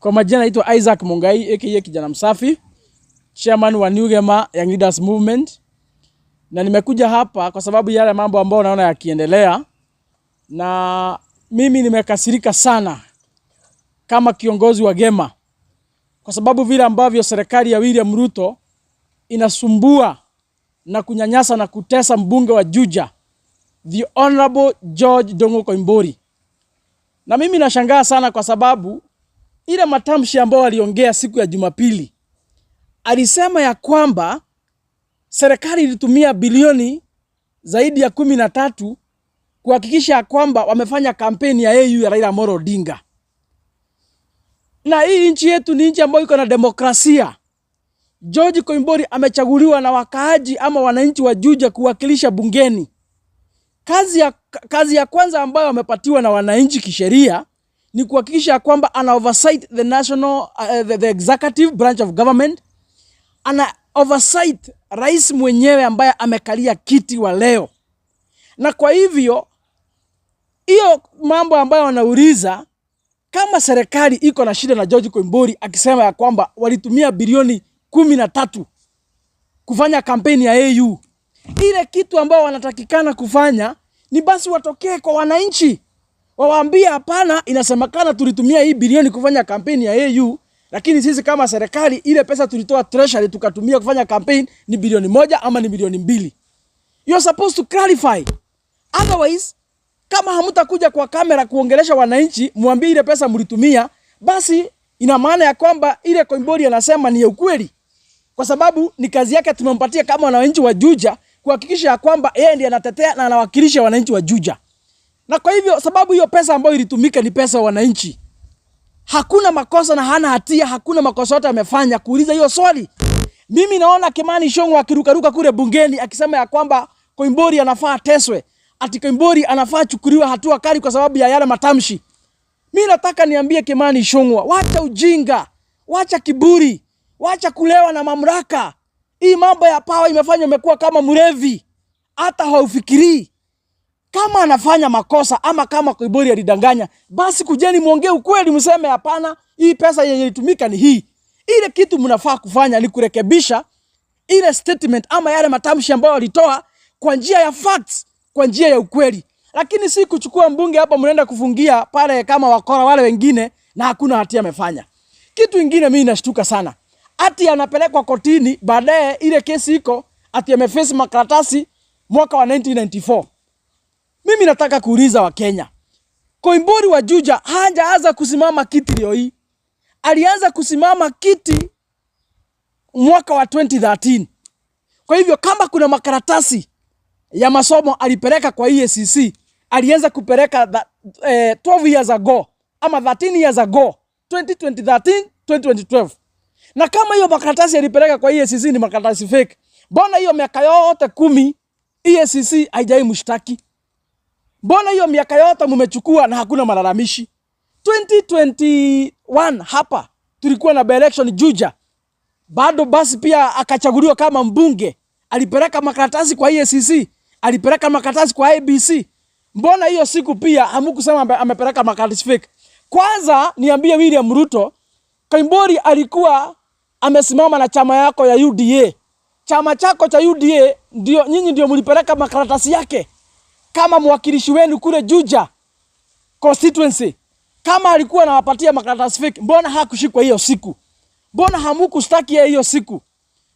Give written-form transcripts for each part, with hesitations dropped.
Kwa majina naitwa Isaac Mungai aka Kijana Msafi, chairman wa New Gema Young Leaders Movement, na nimekuja hapa kwa sababu yale mambo ambayo naona yakiendelea, na mimi nimekasirika sana kama kiongozi wa Gema kwa sababu vile ambavyo serikali ya William Ruto inasumbua na kunyanyasa na kutesa mbunge wa Juja, the Honorable George Dongo Koimburi. Na mimi nashangaa sana kwa sababu ile matamshi ambayo aliongea siku ya Jumapili, alisema ya kwamba serikali ilitumia bilioni zaidi ya 13 kuhakikisha ya kwamba wamefanya kampeni ya AU ya Raila Amolo Odinga. Na hii nchi yetu ni nchi ambayo iko na demokrasia. George Koimburi amechaguliwa na wakaaji ama wananchi wa Juja kuwakilisha bungeni. Kazi ya kwanza ambayo amepatiwa na wananchi kisheria ni kuhakikisha kwamba ana oversight the national the executive branch of government, ana oversight rais mwenyewe ambaye amekalia kiti wa leo. Na kwa hivyo hiyo mambo ambayo wanauliza kama serikali iko na shida na George Koimburi akisema ya kwamba walitumia bilioni 13 kufanya kampeni ya AU, ile kitu ambayo wanatakikana kufanya ni basi watokee kwa wananchi wawaambie, hapana, inasemekana tulitumia hii bilioni kufanya kampeni ya AU, lakini sisi kama serikali ile pesa tulitoa treasury tukatumia kufanya kampeni ni bilioni 1 ama ni milioni 2. You're supposed to clarify. Otherwise, kama hamtakuja kwa kamera kuongelesha wananchi, mwambie ile pesa mlitumia, basi ina maana ya kwamba ile Koimburi anasema ni ya ukweli, kwa sababu ni kazi yake tumempatia kama wananchi wa Juja kuhakikisha ya kwamba yeye ndiye anatetea na anawakilisha wananchi wa Juja. Na kwa hivyo sababu hiyo pesa ambayo ilitumika ni pesa ya wananchi, hakuna makosa na hana hatia, hakuna makosa yote amefanya kuuliza hiyo swali. Mimi naona Kimani Ichung'wah akirukaruka kule bungeni akisema ya kwamba Koimburi anafaa ateswe, ati Koimburi anafaa achukuliwe hatua kali kwa sababu ya yale matamshi. Mi nataka niambie Kimani Ichung'wah, wacha ujinga, wacha kiburi, wacha kulewa na mamlaka. Hii mambo ya power imefanya umekuwa kama mlevi, hata haufikirii. Kama anafanya makosa ama kama Koimburi alidanganya, basi kujeni muongee ukweli, mseme hapana, hii pesa yenye ilitumika ni hii. Ile kitu mnafaa kufanya ni kurekebisha ile statement ama yale matamshi ambayo walitoa kwa njia ya facts, kwa njia ya ukweli, lakini si kuchukua mbunge hapa mnaenda kufungia pale kama wakora wale wengine na hakuna hatia amefanya. Kitu ingine mimi nashtuka sana, ati anapelekwa kotini, baadaye ile kesi iko ati ameface makaratasi mwaka wa 1994. Mimi nataka kuuliza Wakenya, Koimburi wa Juja hajaanza kusimama kiti leo hii, alianza kusimama kiti mwaka wa 2013. Kwa hivyo kama kuna makaratasi ya masomo alipeleka kwa EACC, alianza kupeleka 12 years ago ama 13 years ago, 2013, 2012. Na kama hiyo makaratasi alipeleka kwa EACC ni makaratasi fake, mbona hiyo miaka yote 10 EACC haijai mshtaki? Mbona hiyo miaka yote mmechukua na hakuna malalamishi? 2021 hapa tulikuwa na by election Juja, bado basi pia akachaguliwa kama mbunge, alipeleka makaratasi kwa EACC, alipeleka makaratasi kwa IEBC. Mbona hiyo siku pia hamkusema amepeleka makaratasi fake? Kwanza niambie William Ruto, Koimburi alikuwa amesimama na chama yako ya UDA. Chama chako cha UDA ndio nyinyi ndio mlipeleka makaratasi yake kama mwakilishi wenu kule Juja constituency. Kama alikuwa anawapatia makaratasi fake, mbona hakushikwa hiyo siku? Mbona hamukustaki yeye hiyo siku?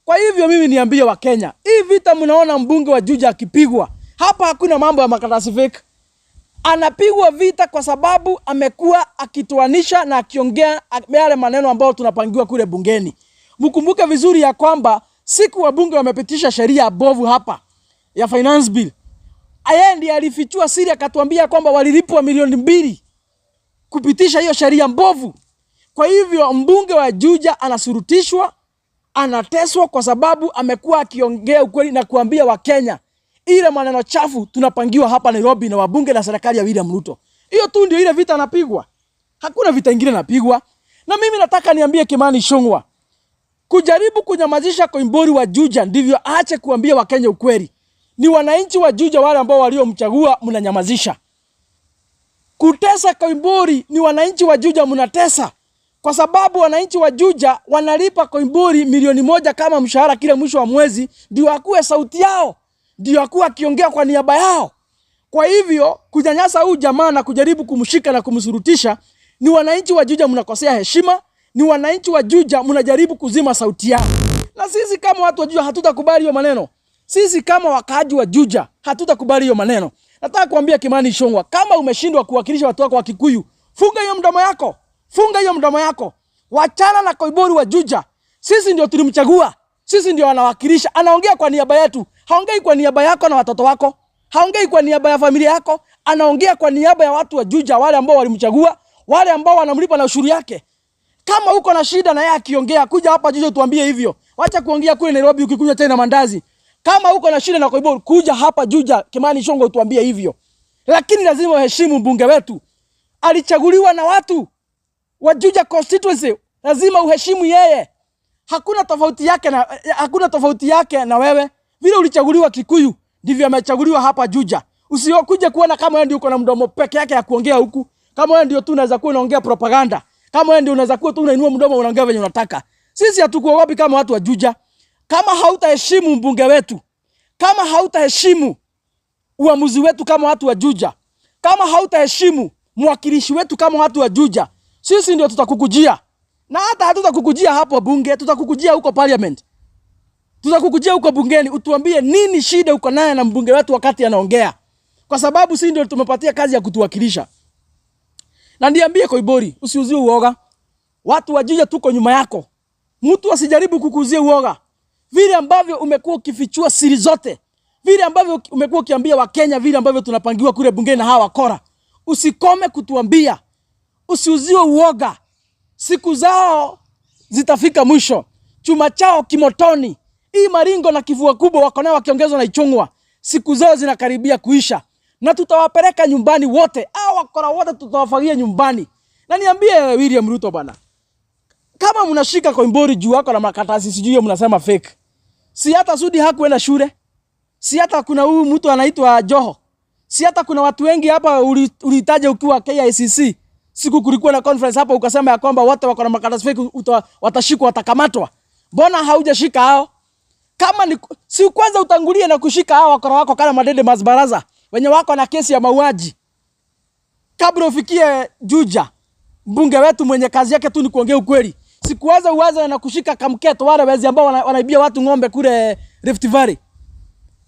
Kwa hivyo mimi niambie Wakenya, hii vita mnaona mbunge wa Juja akipigwa hapa, hakuna mambo ya makaratasi fake. Anapigwa vita kwa sababu amekuwa akituanisha na akiongea yale maneno ambayo tunapangiwa kule bungeni. Mkumbuke vizuri ya kwamba siku wabunge wamepitisha sheria bovu hapa ya finance bill, yeye ndiye alifichua siri akatuambia kwamba walilipwa milioni 2 kupitisha hiyo sheria mbovu. Kwa hivyo mbunge wa Juja anasurutishwa, anateswa kwa sababu amekuwa akiongea ukweli na kuambia Wakenya ile maneno chafu tunapangiwa hapa Nairobi na wabunge na serikali ya William Ruto. Hiyo tu ndio ile vita anapigwa. Hakuna vita ingine anapigwa. Na mimi nataka niambie Kimani Ichung'wah, kujaribu kunyamazisha Koimburi wa Juja ndivyo aache kuambia Wakenya ukweli. Ni wananchi wa Juja wale ambao waliomchagua mnanyamazisha. Kutesa Koimburi ni wananchi wa Juja mnatesa. Kwa sababu wananchi wa Juja wanalipa Koimburi 1 milioni kama mshahara kila mwisho wa mwezi, ndio akuwe sauti yao, ndio akuwe akiongea kwa niaba yao. Kwa hivyo kunyanyasa huyu jamaa na kujaribu kumshika na kumsurutisha, ni wananchi wa Juja mnakosea heshima, ni wananchi wa Juja mnajaribu kuzima sauti yao. Na sisi kama watu wa Juja hatutakubali hiyo maneno. Sisi kama wakaaji wa Juja hatutakubali hiyo maneno. Nataka kuambia Kimani Ichung'wah, kama umeshindwa kuwakilisha watu wako wa Kikuyu, funga hiyo mdomo yako. Funga hiyo mdomo yako. Wachana na Koimburi wa Juja. Sisi ndio tulimchagua. Sisi ndio anawakilisha. Anaongea kwa niaba yetu. Haongei kwa niaba yako na watoto wako. Haongei kwa niaba ya familia yako. Anaongea kwa niaba ya watu wa Juja, wale ambao walimchagua, wale ambao wanamlipa na ushuru yake. Kama uko na shida na yeye akiongea, kuja hapa Juja tuambie hivyo. Wacha kuongea kule Nairobi ukikunywa chai na mandazi. Kama uko na shida na Koimburi, kuja hapa Juja, Kimani Ichung'wah, tuambie hivyo. Lakini lazima uheshimu mbunge wetu. Alichaguliwa na watu wa Juja constituency, lazima uheshimu yeye. Hakuna tofauti yake na wewe. Vile ulichaguliwa Kikuyu, ndivyo amechaguliwa hapa Juja. Usiokuje kuona kama wewe ndio uko na mdomo peke yake ya kuongea huku. Kama wewe ndio tu unaweza kuwa unaongea propaganda. Kama wewe ndio unaweza kuwa tu unainua mdomo unaongea venye unataka. Sisi hatukuogopi kama watu wa Juja. Kama hautaheshimu mbunge wetu, kama hautaheshimu uamuzi wetu kama watu wa Juja, kama hautaheshimu mwakilishi wetu kama watu wa Juja, sisi ndio tutakukujia. Na hata hatutakukujia hapo bunge, tutakukujia huko parliament. Tutakukujia huko bungeni utuambie nini shida uko naye na mbunge wetu wakati anaongea. Kwa sababu sisi ndio tumepatia kazi ya kutuwakilisha. Na niambie Koimburi, usiuzie uoga. Watu wa Juja tuko nyuma yako. Mtu asijaribu kukuuzia uoga. Vile ambavyo umekuwa ukifichua siri zote, vile ambavyo umekuwa ukiambia Wakenya vile ambavyo tunapangiwa kule bungeni na hawa wakora, usikome kutuambia, usiuziwe uoga. Siku zao zitafika mwisho, chuma chao kimotoni. Hii maringo na kifua kubwa wako nayo wakiongezwa na Ichung'wah, siku zao zinakaribia kuisha, na tutawapeleka nyumbani wote. Hao wakora wote tutawafagia nyumbani. Na niambie William Ruto bana, kama mnashika Koimburi juu yako na makaratasi sijui hiyo mnasema fake. Si hata Sudi hakuenda shule. Si hata kuna huyu mtu anaitwa Joho. Si hata kuna watu wengi hapa ulitaja ukiwa KICC. Siku kulikuwa na conference hapa ukasema ya kwamba wote wako na makaratasi fake watashikwa, watakamatwa. Mbona haujashika hao? Kama ni si kwanza utangulie na kushika hao wakora wako kama Madede Baraza wenye wako na kesi ya mauaji. Kabla ufikie Juja, mbunge wetu mwenye kazi yake tu ni kuongea ukweli. Sikuanza uanze na kushika Kamketo, wale wezi ambao wanaibia watu ng'ombe kule Rift Valley.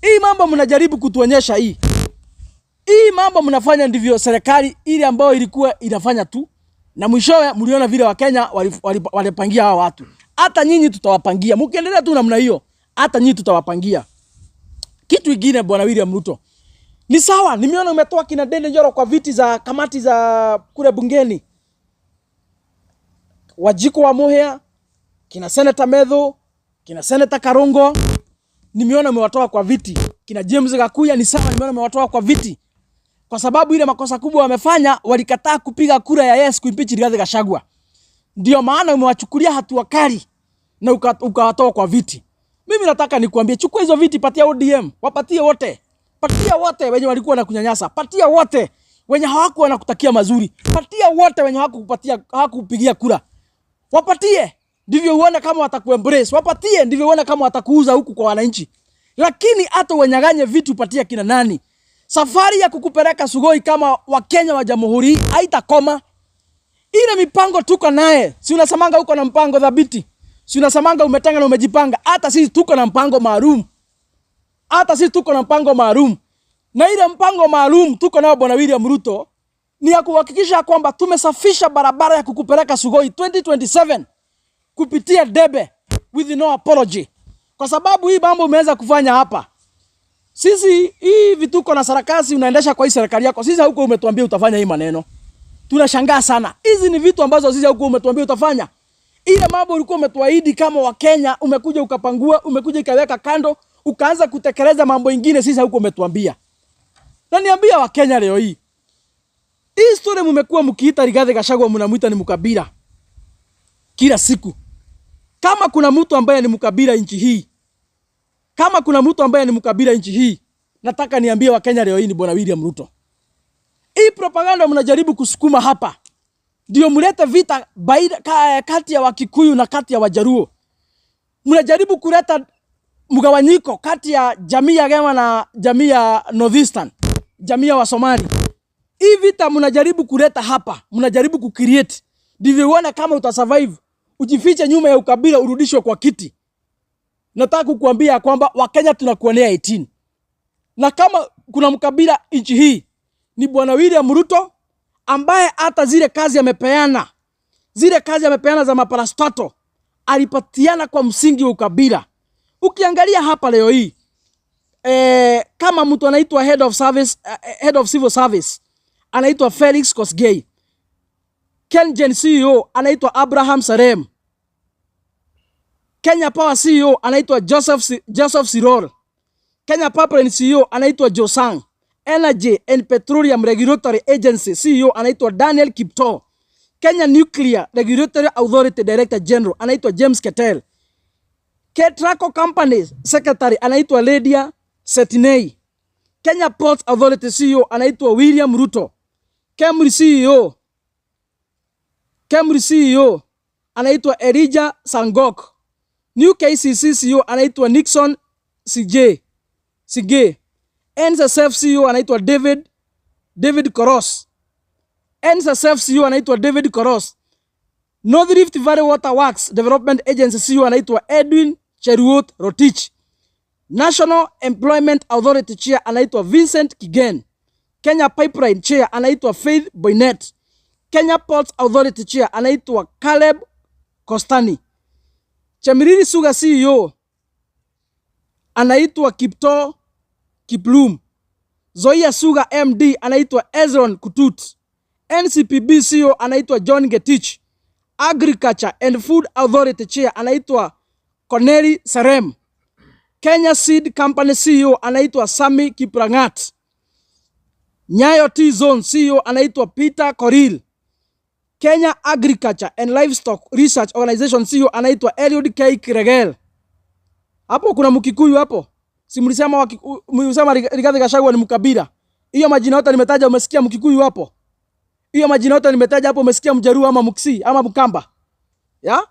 Hii mambo mnajaribu kutuonyesha hii. Hii mambo mnafanya ndivyo serikali ile ambayo ilikuwa inafanya tu. Na mwishowe mliona vile Wakenya walipangia hawa watu. Hata nyinyi tutawapangia. Mkiendelea tu namna hiyo, hata nyinyi tutawapangia. Kitu kingine bwana William Ruto. Ni sawa, nimeona umetoa kina Ndindi Nyoro kwa viti za kamati za kule bungeni. Wanjiku wa Muhia, kina Senator Methu, kina Senator Karungo, nimeona umewatoa kwa viti. Kina James Gakuya ni sawa, nimeona umewatoa kwa viti. Kwa sababu ile makosa kubwa wamefanya, walikataa kupiga kura ya yes kuimpeach Rigathi Gachagua. Ndio maana umewachukulia hatua kali na ukawatoa kwa viti. Mimi nataka nikuambie, chukua hizo viti, patia ODM, wapatie wote. Patia wote wenye walikuwa na kunyanyasa, patia wote wenye hawakuwa na kutakia mazuri, patia wote wenye hawakupigia kura. Wapatie ndivyo uone kama watakuembrace, wapatie ndivyo uone kama watakuuza huku kwa wananchi. Lakini hata wanyang'anye vitu, patia kina nani? Safari ya kukupeleka Sugoi kama Wakenya wa jamhuri haitakoma. Ile mipango tuko naye. Si unasemanga uko na mpango thabiti? Si unasemanga umetenga na umejipanga? Hata sisi tuko na mpango maalum. Hata sisi tuko na mpango maalum. Na ile mpango maalum tuko nao bwana William Ruto ni ya kuhakikisha kwamba tumesafisha barabara ya kukupeleka Sugoi 2027 kupitia debe with no apology. Kwa sababu hii mambo umeweza kufanya hapa. Sisi hii vituko na sarakasi unaendesha kwa hii serikali yako. Sisi huko umetuambia utafanya hii maneno. Tunashangaa sana. Hizi ni vitu ambazo sisi huko umetuambia utafanya. Ile mambo ulikuwa umetuahidi kama Wakenya, umekuja ukapangua, umekuja ikaweka kando, ukaanza kutekeleza mambo ingine sisi huko umetuambia. Na niambia Wakenya leo hii. Hii story mmekuwa mkiita Rigathi Gachagua mnamuita ni mkabila. Kila siku. Kama kuna mtu ambaye ni mkabila nchi hii, kama kuna mtu ambaye ni mkabila nchi hii, nataka niambie Wakenya leo hii ni bwana William Ruto. Hii propaganda mnajaribu kusukuma hapa. Ndio mlete vita kati ya Wakikuyu na kati ya Wajaruo. Mnajaribu kuleta mgawanyiko kati ya jamii ya Gema na jamii ya Northeastern, jamii ya Wasomali. Hii vita mnajaribu kuleta hapa, mnajaribu kucreate ndivyo uone kama utasurvive, ujifiche nyuma ya ukabila, urudishwe kwa kiti. Nataka kukuambia kwamba Wakenya tunakuonea 18, na kama kuna mkabila nchi hii ni Bwana William Ruto, ambaye hata zile kazi amepeana za maparastatal alipatiana kwa msingi wa ukabila. Ukiangalia hapa leo hii, kama mtu anaitwa head of service, head of civil service anaitwa Felix Kosgei. KenGen CEO anaitwa Abraham Serem. Kenya Power CEO anaitwa Joseph Siror. Kenya Pipeline CEO anaitwa Josang. Energy and Petroleum Regulatory Agency CEO anaitwa Daniel Kiptoo. Kenya Nuclear Regulatory Authority Director General anaitwa James Keter. Ketraco Company Secretary anaitwa Lydia Setinei. Kenya Ports Authority CEO anaitwa William Ruto. KEMRI CEO anaitwa Elijah Sangok. New KCC CEO anaitwa Nixon CJ Sige. NSSF CEO anaitwa David Koros. NSSF CEO anaitwa David Koros. North Rift Valley Water Works Development Agency CEO anaitwa Edwin Cheruiyot Rotich. National Employment Authority Chair anaitwa Vincent Kigen. Kenya Pipeline Chair anaitwa Faith Boynet. Kenya Ports Authority Chair anaitwa Caleb Kostani. Chemiriri Sugar CEO anaitwa Kiptoo Kiplum. Nzoia Sugar MD anaitwa Ezron Kutut. NCPB CEO anaitwa John Getich. Agriculture and Food Authority Chair anaitwa Corneli Serem. Kenya Seed Company CEO anaitwa Sami Kiplangat. Nyayo Tea Zone CEO anaitwa Peter Koril. Kenya Agriculture and Livestock Research Organization CEO anaitwa Eliud K. Kiregel. Hapo kuna Mkikuyu hapo? Si mlisema Rigathi Gachagua ni mkabila? Hiyo majina yote nimetaja, umesikia Mkikuyu hapo? Hiyo majina yote nimetaja hapo, umesikia Mjaruo ama Mkisii ama Mkamba? Ya?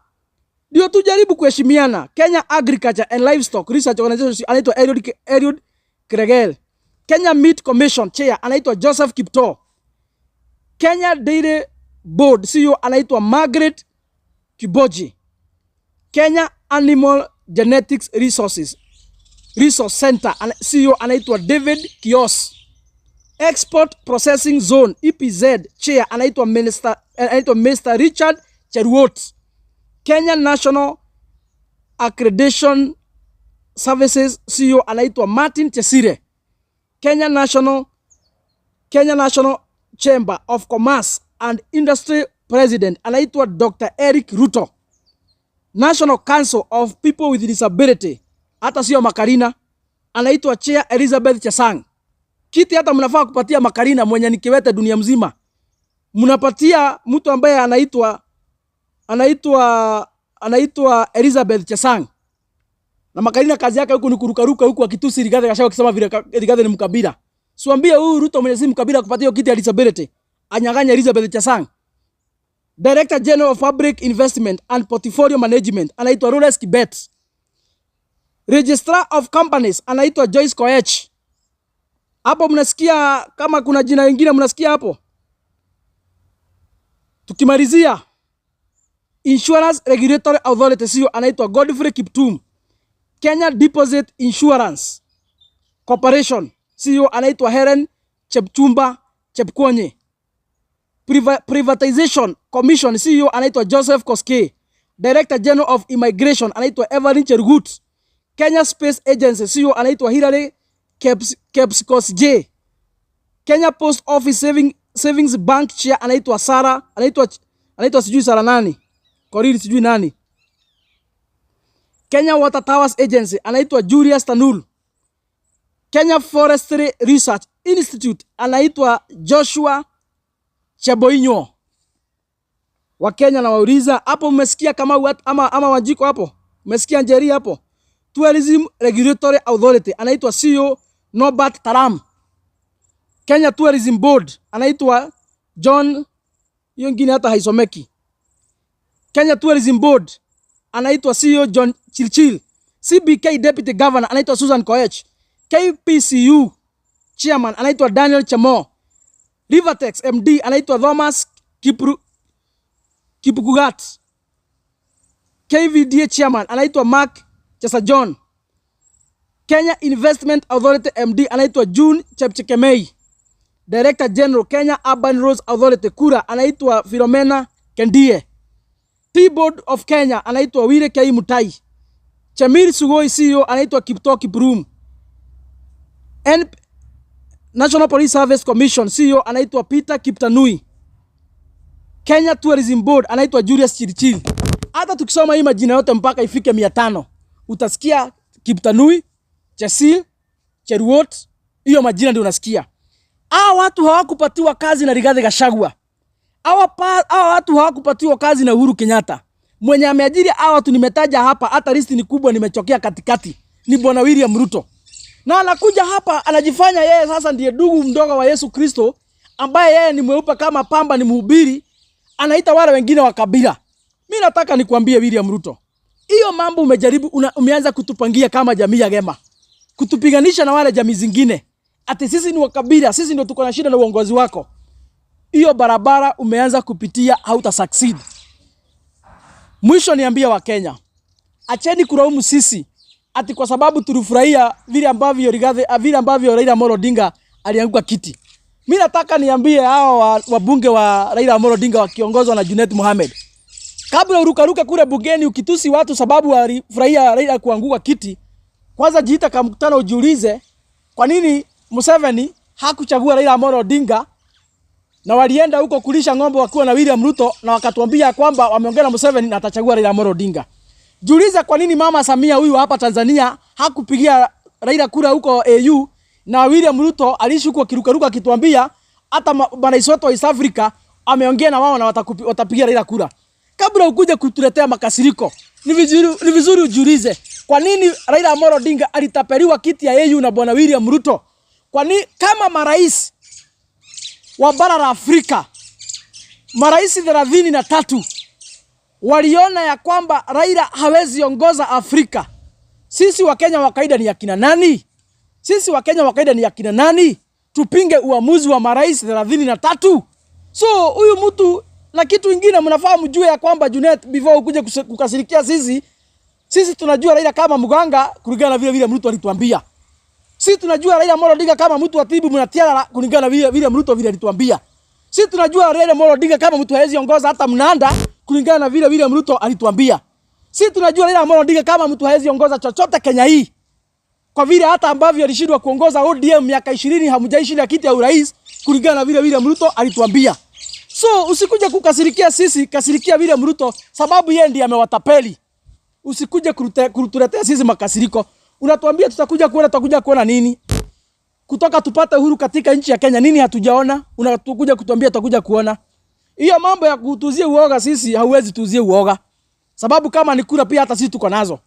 Ndio tujaribu kuheshimiana. Kenya Agriculture and Livestock Research Organization anaitwa Eliud Kiregel. Kenya Meat Commission Chair anaitwa Joseph Kiptoo. Kenya Dairy Board CEO anaitwa Margaret Kiboji. Kenya Animal Genetics Resource Center CEO anaitwa David Kios. Export Processing Zone EPZ Chair anaitwa Mr. Richard Cheruiyot. Kenya National Accreditation Services CEO anaitwa Martin Chesire. Kenya National Chamber of Commerce and Industry President anaitwa Dr. Eric Ruto. National Council of People with Disability, hata sio Makarina, anaitwa Chair Elizabeth Chesang. Kiti hata mnafaa kupatia Makarina mwenye ni kiwete dunia mzima, mnapatia mtu ambaye anaitwa Elizabeth Chesang. Na Makarina kazi yake huku ni kurukaruka huku akitusi Rigathi Gachagua akisema vile Rigathi ni mkabila. Siambie huyu Ruto mwenye si mkabila kupatia hiyo kiti ya disability. Anyang'anye Elizabeth Chesang. Director General of Public Investment and Portfolio Management anaitwa Lawrence Kibet. Registrar of Companies anaitwa Joyce Koech. Hapo mnasikia kama kuna jina lingine mnasikia hapo? Tukimalizia, Insurance Regulatory Authority CEO anaitwa Godfrey Kiptum. Kenya Deposit Insurance Corporation CEO anaitwa Helen Chepchumba Chepkwonye. Privatization Commission CEO anaitwa Joseph Koskei. Director General of Immigration anaitwa Evelyn Cherugut. Kenya Space Agency CEO anaitwa Hilary Kepkosgei. Kenya Post Office Savings Bank Chair anaitwa Sara, anaitwa sijui Sara nani, Korir sijui nani. Kenya Water Towers Agency anaitwa Julius Tanul. Kenya Forestry Research Institute anaitwa Joshua Cheboinyo. Wakenya nawauliza hapo, mmesikia kama ama Wanjiko hapo? Mmesikia Njeri hapo? Tourism Regulatory Authority anaitwa CEO Norbert Talam. Kenya Tourism Board anaitwa John, Hiyo ingine hata haisomeki. Kenya Tourism Board anaitwa CEO John Chilchil. CBK Deputy Governor anaitwa Susan Koech. KPCU Chairman anaitwa Daniel Chamo. Rivertex MD anaitwa Thomas Kipkugat. KVDA Chairman anaitwa Mark Chesajon. Kenya Investment Authority MD anaitwa June Chepchekemei. Director General Kenya Urban Roads Authority KURA anaitwa Philomena Kendie. Tea Board of Kenya anaitwa Wile K Mutai. Chamir Sugoi CEO anaitwa Kipto Kiprum. National Police Service Commission CEO anaitwa Peter Kiptanui. Kenya Tourism Board anaitwa Julius Chirichiri. Hata tukisoma hii majina yote mpaka ifike 500 utasikia Kiptanui, Chesil, Cheruot, hiyo majina ndio unasikia. Hawa watu hawakupatiwa kazi na Rigathi Gachagua. Hawa watu hawakupatiwa kazi na Uhuru Kenyatta. Mwenye ameajiri hawa watu nimetaja hapa, hata listi ni kubwa, nimechokea katikati, ni Bwana William Ruto. Na anakuja hapa anajifanya yeye sasa ndiye ndugu mdogo wa Yesu Kristo, ambaye yeye ni mweupe kama pamba, ni mhubiri, anaita wale wengine wa kabila. Mimi nataka nikwambie William Ruto, hiyo mambo umejaribu umeanza kutupangia kama jamii ya Gema, kutupiganisha na wale jamii zingine, ati sisi ni wa kabila, sisi ndio tuko na shida na uongozi wako. Hiyo barabara umeanza kupitia, hauta succeed. Mwisho niambie Wakenya, acheni kulaumu sisi ati kwa sababu tulifurahia vile ambavyo Rigathi, vile ambavyo Raila Amolo Odinga alianguka kiti. Mimi nataka niambie hao wabunge wa Raila Amolo Odinga wakiongozwa na Junet Mohamed, kabla urukaruke kule bungeni ukitusi watu sababu walifurahia Raila kuanguka kiti, kwanza jiita kwa mkutano ujiulize kwa nini Museveni hakuchagua Raila Amolo Odinga na walienda huko kulisha ng'ombe wakiwa na William Ruto na wakatuambia kwamba wameongea na Museveni na atachagua Raila Amolo Odinga. Jiulize kwa nini Mama Samia huyu hapa Tanzania hakupigia Raila kura huko AU na William Ruto aliishi huko akirukaruka akituambia hata marais wote wa East Africa ameongea na wao na watapigia Raila kura. Kabla ukuje kutuletea makasiriko, ni vizuri ujiulize kwa nini Raila Amolo Odinga alitapeliwa kiti ya AU na Bwana William Ruto? Kwa nini kama marais wa bara la Afrika, marais 33 waliona ya kwamba Raila hawezi ongoza Afrika, sisi Wakenya wa kawaida ni akina nani? Sisi Wakenya wa kawaida ni akina nani? Tupinge uamuzi wa marais 33? So huyu mtu na kitu ingine mnafaa mjue ya kwamba Junet, before ukuje kukasirikia sisi, sisi tunajua Raila kama mganga kulingana na vile vile Ruto alituambia. Sisi tunajua Raila Amolo Odinga kama mtu wa tibu mnatiara kulingana na vile vile Ruto vile alituambia. Sisi tunajua Raila Amolo Odinga kama mtu hawezi ongoza hata mnanda kulingana na vile vile Ruto alituambia. Sisi tunajua Raila Amolo Odinga kama mtu hawezi ongoza chochote Kenya hii. Kwa vile hata ambavyo alishindwa kuongoza ODM miaka 20 hamjaishinda kiti ya urais kulingana na vile vile Ruto alituambia. So usikuje kukasirikia sisi, kasirikia William Ruto sababu yeye ndiye amewatapeli. Usikuje kutuletea sisi makasiriko. Unatuambia tutakuja kuona, tutakuja kuona nini? Kutoka tupate uhuru katika nchi ya Kenya nini hatujaona? Unatukuja kutuambia tutakuja kuona. Hiyo mambo ya kutuzia uoga sisi hauwezi tuzie uoga. Sababu kama ni kura pia hata sisi tuko nazo.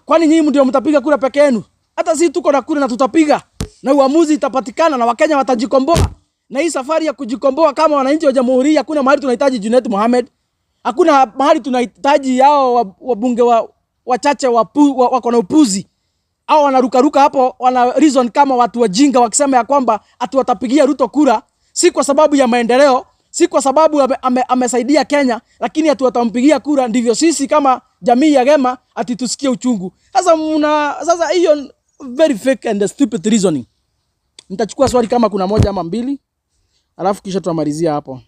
Kwani nyinyi ndio mtapiga kura peke yenu? Hata sisi tuko na kura na tutapiga. Na uamuzi itapatikana na Wakenya watajikomboa. Na hii safari ya kujikomboa kama wananchi wa jamhuri, hakuna mahali tunahitaji Junet Mohamed. Hakuna mahali tunahitaji hao wabunge wachache wako na upuzi. Hao wanarukaruka hapo wana reason kama watu wajinga wakisema ya kwamba ati watapigia Ruto kura si kwa sababu ya maendeleo, si kwa sababu amesaidia Kenya, lakini ati watampigia kura ndivyo sisi kama jamii ya Gema ati tusikie uchungu. Sasa hiyo very fake and stupid reasoning. Nitachukua swali kama kuna moja ama mbili, alafu kisha tutamalizia hapo.